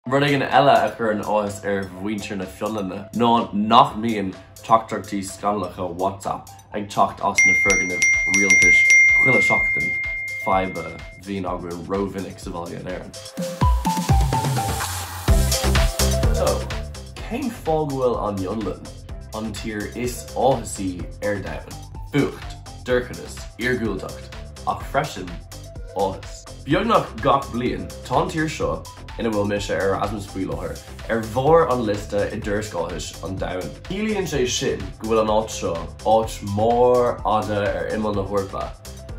Rud éigin eile a chuireann áthas ar mhuintir na Fionlainne ná nach mbíonn teachtaireachtaí scannalacha WhatsApp ag teacht as na foirgnimh rialtais chuile sheachtain, fadhb a bhíonn againn rómhinic sa bhaile in Éirinn. So, cén fáth go bhfuil an Fhionlainn an tír is áthasaí ar domhan? Fuacht, dorchadas, iargúltacht, ach freisin áthas. Beagnach gach bliain, tá an tír seo, ina bhfuil mise ar Erasmus faoi láthair, ar bharr an liosta i dtuairisc áthais an domhain. Ciallaíonn sé sin go bhfuil an áit seo, áit mór fhada ar imeall na hEorpa,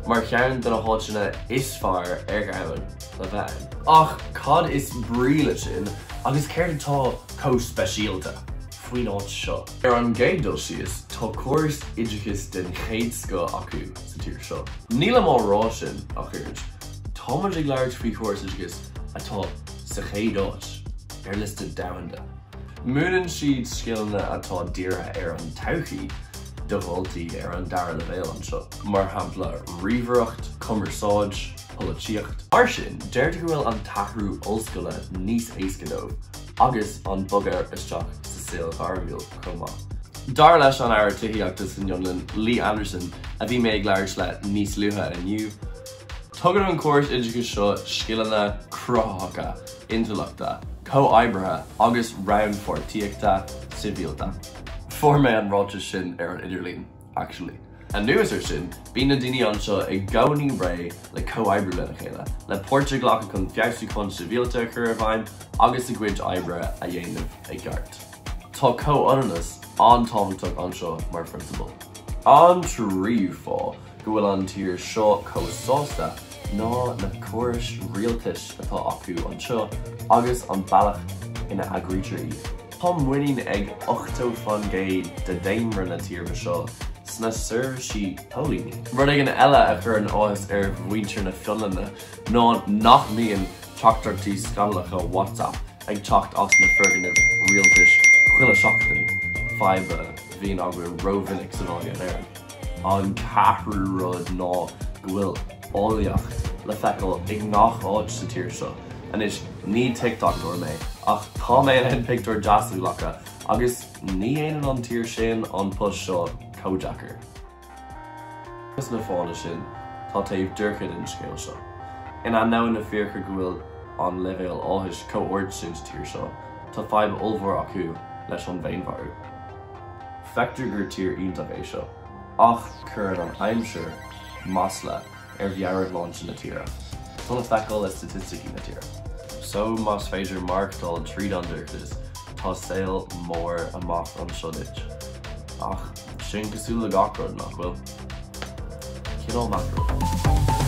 mar cheann de na háiteanna is fearr ar dhomhan le bheith ann. Ach cad is brí le sin agus céard atá chomh speisialta faoin áit seo? Ar an gcéad dul síos, tá córas oideachais den chéad scoth acu sa tír seo. Nílim á rá sin ach oiread. Tá muid ag labhairt faoi chóras oideachais atá sa chéad áit ar liosta domhanda. Múineann siad scileanna atá dírithe ar an todhchaí do dhaltaí ar an dara leibhéal anseo, mar shampla ríomhaireacht, cumarsáid, polaitíocht. Mar sin, deirtear go bhfuil an t-athrú ollscoile níos éasca dóibh agus an bogadh isteach sa saol gairmiúil chomh maith. Dar leis an Aire Tithíochta san Fhionlainn, Li Andersson, a bhí mé ag labhairt le níos luaithe inniu, Tugann an córas oideachais seo scileanna cruthaitheacha, intleachta, comhoibrithe agus rannpháirtíochta sibhialta. Fuair mé an ráiteas sin ar an idirlíon, actually. Anuas air sin, bíonn na daoine anseo i gcónaí réidh le comhoibriú lena chéile, le páirt a ghlacadh chun feabhsúcháin sibhialta a chur i bhfeidhm agus a gcuid oibre a dhéanamh i gceart. Tá comhionannas an-tábhachtach anseo mar phrionsabal. An tríú fáth go bhfuil an tír seo chomh sásta ná na córais rialtais atá acu anseo agus an bealach ina eagraítear iad. Tá muinín ag 80% de daonra na tíre seo sna seirbhísí póilíní. Rud éigin eile a chuireann áthas ar mhuintir na Fionlainne ná nach mbíonn teachtaireachtaí scannalacha WhatsApp ag teacht as na foirgnimh rialtais chuile sheachtain, fadhb a bhíonn againn rómhinic sa bhaile in Éirinn. An ceathrú rud ná go bhfuil áilleacht le feiceáil i ngach áit sa tír seo. Anois, ní TikTokadóir mé, ach tá mé in ann pictiúr deas a ghlacadh agus ní dhéanann an tír sin an post seo chomh deacair. Agus na fáthanna sin, tá taobh dorcha den scéal seo. In ainneoin na fírice go bhfuil an leibhéal áthais chomh ard sin sa tír seo, tá fadhb ollmhór acu leis an bhféinmharú. Feictear gur tír iontach é seo, ach cuireann an aimsir masla ar mheabhairshláinte na tíre. Tá le feiceáil i staitisticí na tíre. So más féidir maireachtáil tríd an dorchadas, tá saol mór amach anseo duit. Ach sin cosúil le gach rud, nach bhfuil? Cineál meafarach.